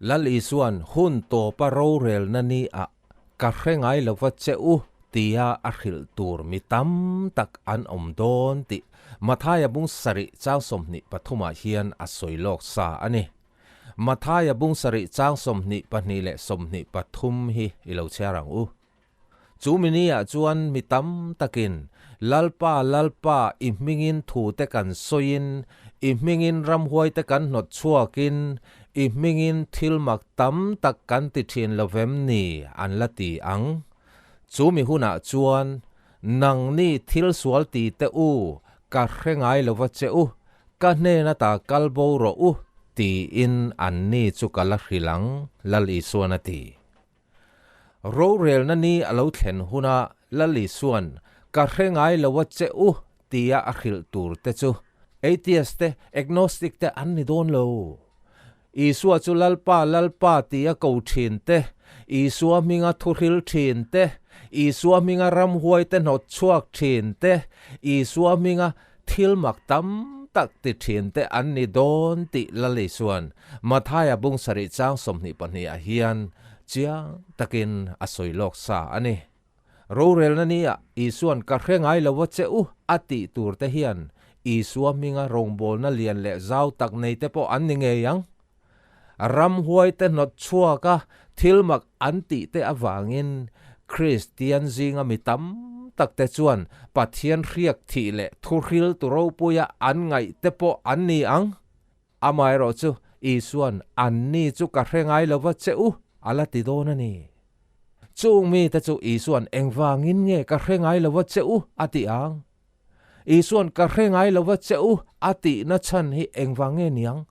Lal Isua'n hun tawpa rorelna ni ah ka hre ngai lova che u tia a hrilh tur mi tam tak an awm dawn tih Mathaia bung sarih chang 23 ah hian a sawi lawk sa a ni. Mathaia bung sarih chang 22 leh 23 hi i lo chhiar ang u. Chu mi ni ah chuan mi tam takin, Lalpa, Lalpa, i hmingin thu te kan sawiin, i hmingin ramhuai te kan hnawt chhuakin, i hmingin thil mak tam tak kan ti thin lo vem ni? an la ti ang. Chu mi hunah chuan, Nangni thil sual ti te u, ka hre ngai lova che u, ka hnen ata kal bo rawh u, tiin anni chu ka la hrilh ang, Lal Isuan a ti. Rorelna ni a lo thlen huna Lal Isuan ka hre ngai lo a che u tia a hrilh tur te chu Atheist te, Agnostic te an ni dawn lo. Isua chu Lalpa, Lalpa tia ko thin te, Isua hminga thuhril thin te, Isua hminga ramhuai te hnawt chhuak thin te, Isua hminga thil mak tam tak ti thin te an ni dawn tih Lal Isuan Mathaia bung sarih chang 22 ah hian chiang takin a sawi lawk sa a ni. Rorelna ni ah Isuan ka hre ngai lo a che u a tih tur te hian Isua hminga rawngbawlna lian leh zau tak nei te pawh an ni ngei ang. Ramhuai te hnawt chhuak a thil mak an tih te avangin Kristian zinga mi tam tak te chuan Pathian hriak thih leh thuhril tu ropuia an ngaih te pawh an ni ang. Amaherawh chu Isuan anni chu ka hre ngai lova che u a la ti dawn a ni. Chung mite chu Isuan engvangin nge ka hre ngai lova che u a ti ang? Isuan ka hre ngai lova che u a tihna chhan hi engvang nge niang?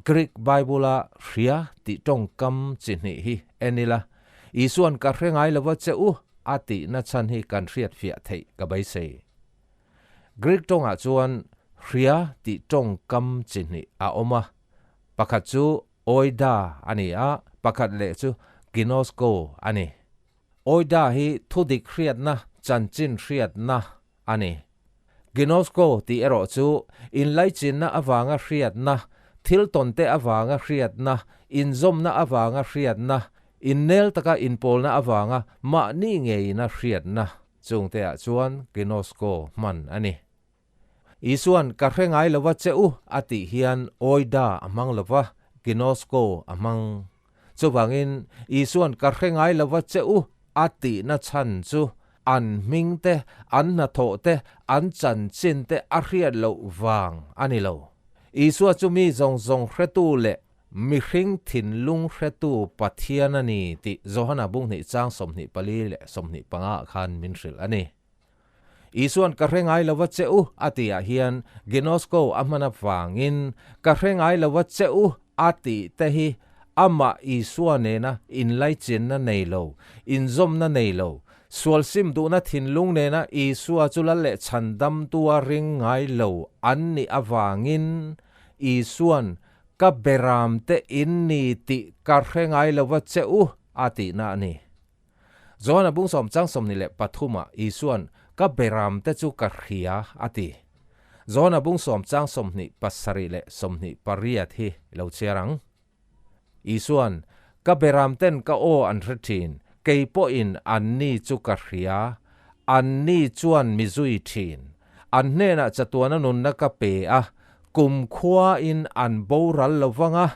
Greek Bible-a hria tih tawngkam chi hnih hi en ila, Isuan ka hre ngai lova che u a tihna chhan hi kan hriatfiah theih ka beisei. Greek tawngah chuan hria tih tawngkam chi hnih a awm a, pakhat chu oida a ni a, pakhat leh chu ginosko a ni. Oida hi thudik hriatna, chanchin hriatna a ni. Ginosko tih erawh chu inlaichinna avanga hriatna, thil tawnte avanga hriatna, inzawmna avanga hriatna, innel taka inpawlna avanga mahni ngeina hriatna chungteah chuan Ginosko hman a ni. Isuan ka hre ngai lova che u a tih hian Oida a hmang lova, Ginosko a hmang. Chuvangin Isuan ka hre ngai lova che u a tihna chhan chu an hming te, an hnathawh te, an chanchin te a hriat loh vang a ni lo. Isua chu mi zawng zawng hretu leh mihring thinlung hretu Pathian a ni tih Johana bunghnih chang 24 leh 25 ah khan min hrilh a ni. Isuan ka hre ngai lova che u a tih ah hian Ginosko a hman avangin ka hre ngai lova che u a tih te hi amah Isua nena inlaichinna nei lo, inzawmna nei lo, sual sim duhna thinlung nena Isua chu lal leh chhandamtua ring ngai lo an nih avangin Isuan ka beram te in ni tih ka hre ngai lova che u a tihna a ni. Johana bung sawm chang 23 ah Isuan ka beram te chu ka hria a ti. Johana bung sawm chang 27 leh 28 hi lo chhiar ang. Isuan ka beram ten ka aw an hre thin, kei pawhin anni chu ka hria, anni chuan mi zui thin. An hnenah chatuana nunna ka pe a, kumkhua in an boral lovang a,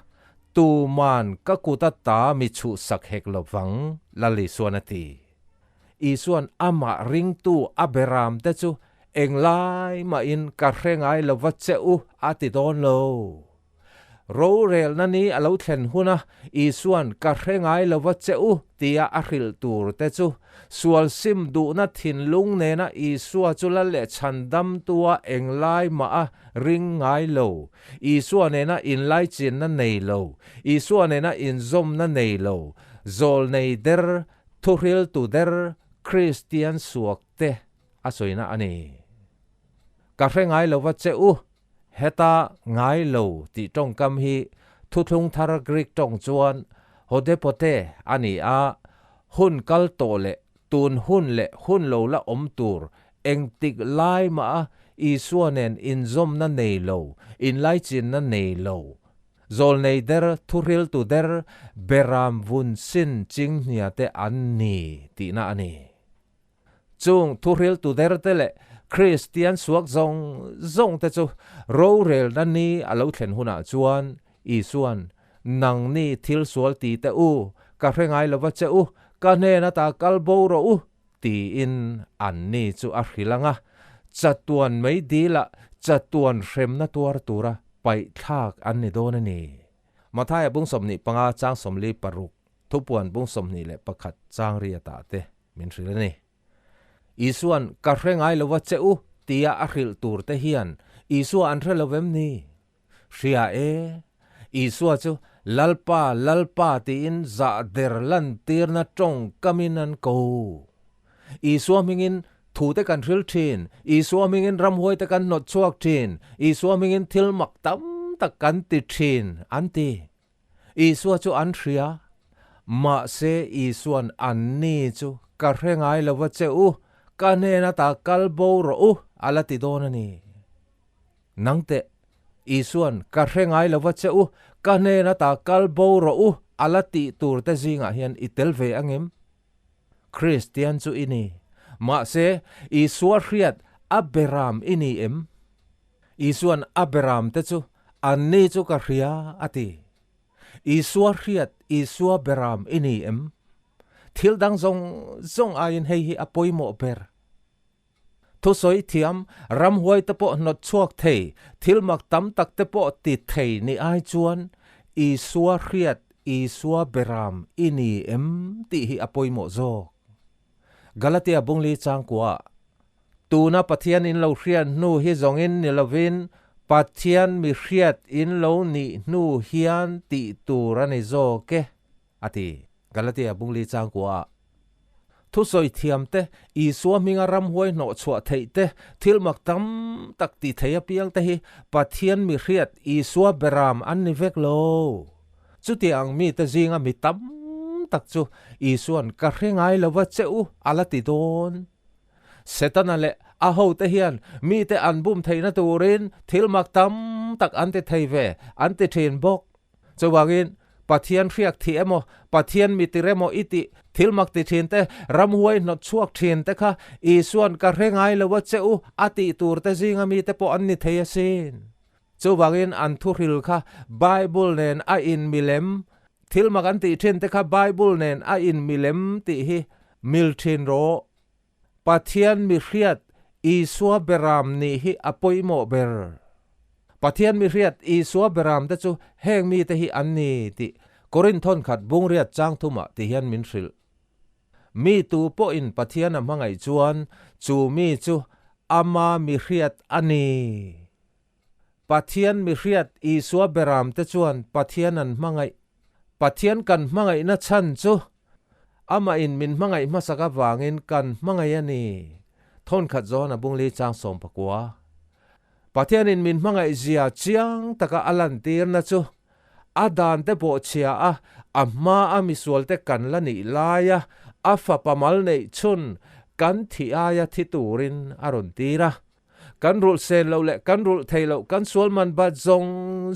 Tuman ka kut ata mi chhuhsak hek lovang, Lal Isuan a ti. Isuan amah ringtu a beram te chu englai mahin ka hre ngai lova che u a ti dawn lo. Rorelna ni a lo thlen huna Isuan ka hre ngai lova che u tia a hrilh tur te chu Sual sim duhna thinlung nena Isua chu lal leh chhandamtua englai mah a ring ngai lo. Isua nena inlaichinna nei lo, Isua nena inzawmna nei lo, zawlnei der, thuhriltu der, Kristian suak te a sawina a ni. Ka hre ngai lova che u, heta ngai lo tih tawngkam hi thuthlung thar Greek tawng chuan hodepote a ni a, hun kal tawh leh tun hun leh hun lo la awm tur engtik lai mah a Isua nen inzawmna nei lo, inlaichinna nei lo. Zawlnei der, thuhriltu der, beram vun sin chinghnia te an ni tihna a ni. Chung thuhriltu der te leh Kristian suak zawng zawng te chu rorelna ni a lo thlen hunah chuan Isua'n, Nangni thil sual ti teh u, ka hre ngai lova che u, ka hnen ata kal bo rawh u, tiin anni chu a hrilh ang a, chatuan mei dilah chatuan hremna tuar tura paihthlak an ni dawn a ni. Mathaia bung 25 chang 46, Thupuan bung 21 chang riatah te min hrilh a ni. Isua'n ka hre ngai lova che u tia a hrilh tur te hian Isua an hre lo vem ni? Hria e, Isua chu Lalpa, Lalpa tiin zah der lantirna tawngkamin an ko. Isua hmingin thute kan hril thin, Isua hmingin ramhuaite kan hnawt chhuak thin, Isua hmingin thil mak tam tak kan ti thin, an ti. Isua chu an hria, mahse Isua'n anni chu ka hre ngai lo va che u, ka hnen ata kal bo rawh u, a la ti dawn a ni. Nang teh, Isua'n ka hre ngai lo va che u, ka hnen ata kal bo rawh u a la tih tur te zingah hian i tel ve angem? Kristian chu i ni. Mahse, Isua hriat a beram i ni em? Isua'n a beram te chu anni chu ka hria a ti. Isua hriat Isua beram i ni em? Thil dang zawng zawng aiin hei hi a pawimawh ber. Thusawi thiam, ramhuai te pawh hnawt chhuak thei, thil mak tam tak te pawh ti thei ni ai chuan Isua hriat, Isua beram i ni em tih hi a pawimawh zawk. Galatia bungli changkua, Tuna Pathian in lo hriat hnu hi zawngin ni lovin Pathian mi hriat in lo nih hnu hian tih tur a ni zawk e, a ti. Galatia bungli changkua. Thusawi thiam te, Isua hminga ramhuai hnawh chhuah theih te, thil mak tam tak ti thei apiang te hi Pathian mi hriat Isua beram an ni vek lo. Chuti ang mite zinga mi tam tak chu Isua'n ka hre ngai lova che u a la ti dawn. Setana leh a hote hian mite an bum theihna turin thil mak tam tak an ti thei ve, an ti thin bawk. Chuvangin, Pathian hriak thih emaw, Pathian mi tir emaw i tih thil mak ti thin te, ramhuai hnawt chhuak thin te kha Isua'n ka hre ngai lo a che u a tih tur te zinga mite pawh an ni thei asin. Chuvangin an thuhril kha Bible nen a inmilem, thil mak an tih thin te kha Bible nen a inmilem tih hi mil thin rawh. Pathian mi hriat Isua beram nih hi a pawimawh ber. Pathian mi hriat Isua beram te chu heng mite hi an ni tih Korinth thawnkhat bungriat chang thumah ti hian min hrilh. Mi tu pawhin Pathian a hmangaih chuan chu mi chu ama mi hriat a ni. Pathian mi hriat Isua beram te chuan Pathian an hmangaih. Pathian kan hmangaihna chhan chu Amah in min hmangaih hmasak avangin kan hmangaih a ni. Thawnkhat zawn a bungli chang 19. Pathian in min hmangaih zia chiang taka a lantirna chu a dan te bawhchhia a, a hma a misual te kan la nih laia a fapa mal neih chhun kan thih aia thi turin a rawn tir a. Kan rulh sen loh leh kan rulh thei loh kan sual man bat zawng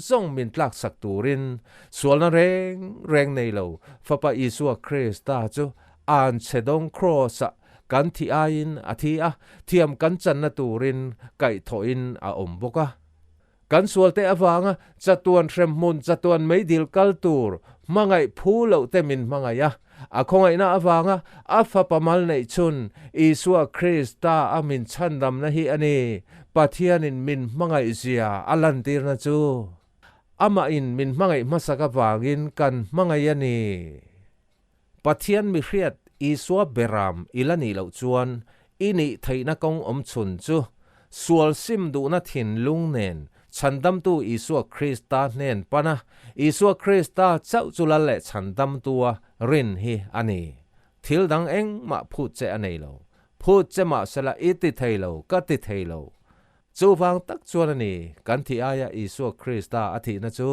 zawng min tlak sak turin sualna reng reng nei lo Fapa Isua Krista chu an chhe dawng Kraws-ah kan thih aiin a thi a, thiam kan channa turin kaihthawhin a awm bawk a. Kan sualte avanga chatuan hremhmun chatuan meidil kal tur hmangaih phu loh te min hmangaih a, a khawngaihna avanga a fapa mal neih chhun Isua Krista a min chhandamna hi a ni, Pathianin min hmangaih zia a lantirna chu. Amahin min hmangaih hmasak avangin kan hmangaih a ni. Pathian mi hriat Isua beram i la nih loh chuan i nih theihna kawng awm chhun chu sual sim duhna thinlung nen Chhandamtu Isua Krista hnen pana Isua Krista chauh chu lal leh Chhandamtua rin hi a ni. Thil dang engmah phut che a nei lo. Phut che mahsela i ti thei lo, ka ti thei lo. Chuvang tak chuan a ni kan thih aia Isua Krista a thihna chu.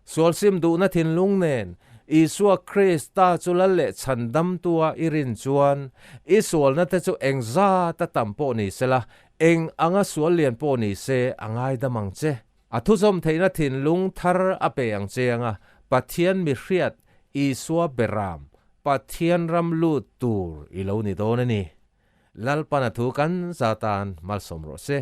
Sual sim duhna thinlung nen Isua Krista chu lal leh chhandamtua i rin chuan i sualna te chu eng zat a tam pawh ni sela, eng anga sual lian pawh ni se a ngaidam ang che. A thuzawm theihna thinlung thar a pe ang che anga Pathian mi hriat Isua beram Pathian ram lut tur i lo ni dawn a ni. Lalpan a thu kan za tan malsawm rawh se.